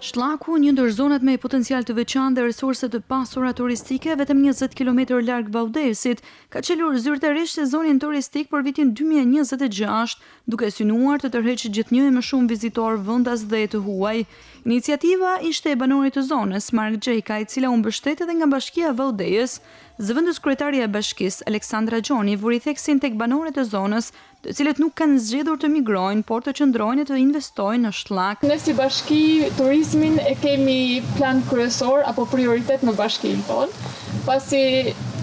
Shllaku, një ndër zonat me potencial të veçantë dhe resurse të pasura turistike, vetëm 20 kilometër larg Vau-Dejësit, ka çelur zyrtarisht sezonin turistik për vitin 2026, duke synuar të tërheqë gjithnjë e më shumë vizitorë vendas dhe të huaj. Iniciativa ishte e banorit të zonës, Mark Gjeka, e cila u mbështet edhe nga Bashkia e Vau-Dejës. Zëvendëskryetarja e Bashkisë, Aleksandra Gjoni, vuri theksin tek banorët e zonës, të cilët nuk kanë zgjedhur të migrojnë, por të qëndrojnë e të investojnë në Shllak. Ne si bashki turizmin e kemi plan kryesor apo prioritet në bashkinë tonë, pasi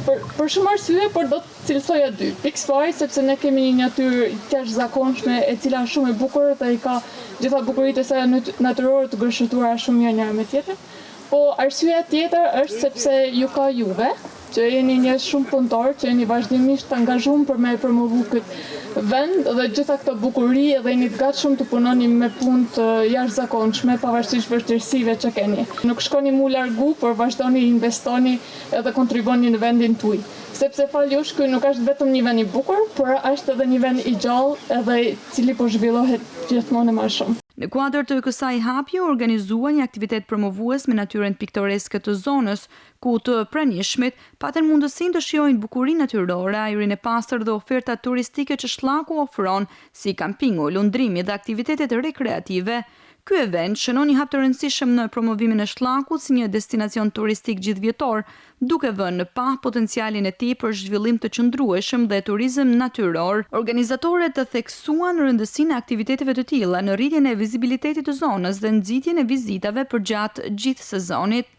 për për shumë arsye, por do të cilësoja dy. Pikë së pari sepse ne kemi një natyrë të jashtëzakonshme e cila është shumë e bukur dhe i ka gjitha bukuritë e saj natyrore të gërshetuara shumë mirë njëra me tjetrën. Po arsyeja tjetër është sepse ju ka juve, që jeni njerëz shumë punëtorë, që jeni vazhdimisht të angazhum për me e promovu këtë vend dhe gjitha këto bukuri edhe jeni të gatshëm të punoni me punë të jashtëzakonshme pavarësisht vështirësive që keni. Nuk shkoni mu largu, por vazhdoni investoni edhe kontriboni në vendin tuj. Sepse falë jush ky nuk është vetëm një vend i bukur, por është edhe një vend i gjallë edhe i cili po zhvillohet gjithmonë e ma shumë. Në kuadër të kësaj hapje u organizua një aktivitet promovues me natyrën piktoreske të zonës, ku të pranishmit patën mundësinë të shijojnë bukurinë natyrore, ajrin e pastër dhe ofertat turistike që Shllaku ofron, si kampingu, lundrimi dhe aktivitetet rekreative. Ky event shënon një hap të rëndësishëm në promovimin e Shllakut si një destinacion turistik gjithëvjetor, duke vënë në pah potencialin e tij për zhvillim të qëndrueshëm dhe turizëm natyror. Organizatorët theksuan rëndësinë e aktiviteteve të tilla në rritjen e vizibilitetit të zonës dhe nxitjen e vizitave përgjatë gjithë sezonit.